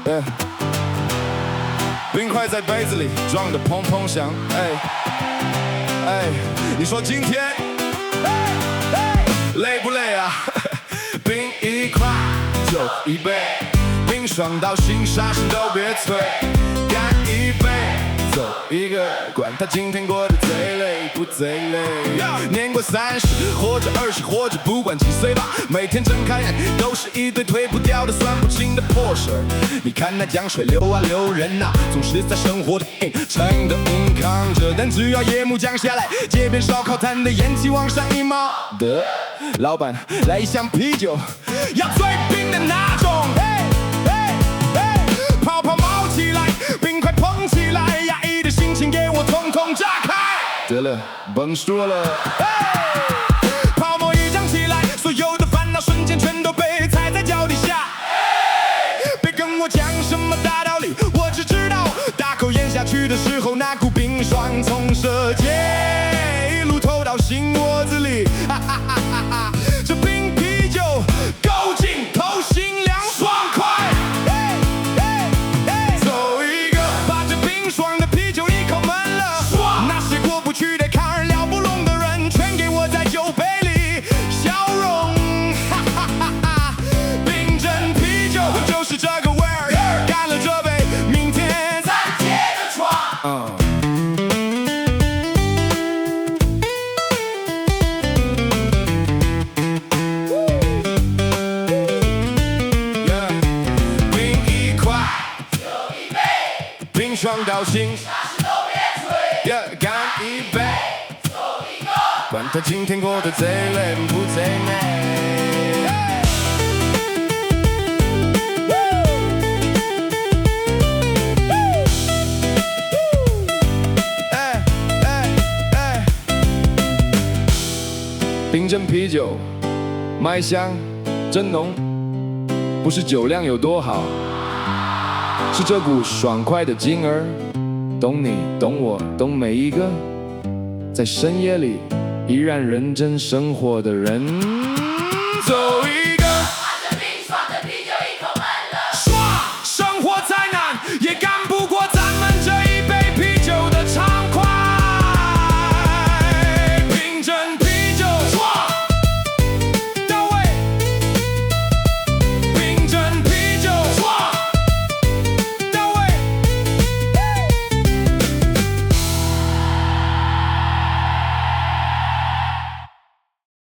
Yeah，冰塊在杯子裡撞得砰砰響。哎哎，你說今天累不累啊？冰一塊，酒一杯，冰爽到醒，啥事都別催，乾一杯，走一個，管他今天過得賊累不賊累。年過30或者20或者不管幾歲吧，每天睜開眼都是一堆推不掉的、算不清的破事兒。你看那江水流啊流，人啊總是在生活的硬撐的硬扛着，但只要夜幕降下來，街邊燒烤攤的煙氣往上一冒，得，老闆來一箱啤酒，要最冰的那種。嘿嘿嘿，泡泡冒起來，冰塊碰起來，壓抑的心情給我統統炸開。得了，甭說了。泡沫一漲起來，所有的煩惱瞬間全都被踩在腳底下。別跟我講什麼大道理，我只知道大口咽下去的時候，那股冰爽從舌尖一路透到心窩子裡。哈哈哈哈哈，這冰啤酒夠勁，透心涼，爽快。走一個，把這冰爽的啤酒一口悶了。那些過不去的坎兒，聊不攏的人，全給我在酒杯裡消融。哈哈哈哈，冰鎮啤酒就是這個味兒，乾了這杯，明天再接着闖。嗯。Yeah，冰一塊，冰爽到醒，Yeah，乾一杯，管他今天過得賊累不賊美。哎哎哎，冰鎮啤酒，麥香真濃，不是酒量有多好，是這股爽快的勁兒，懂你，懂我，懂每一個在深夜裡依然認真生活的人。走一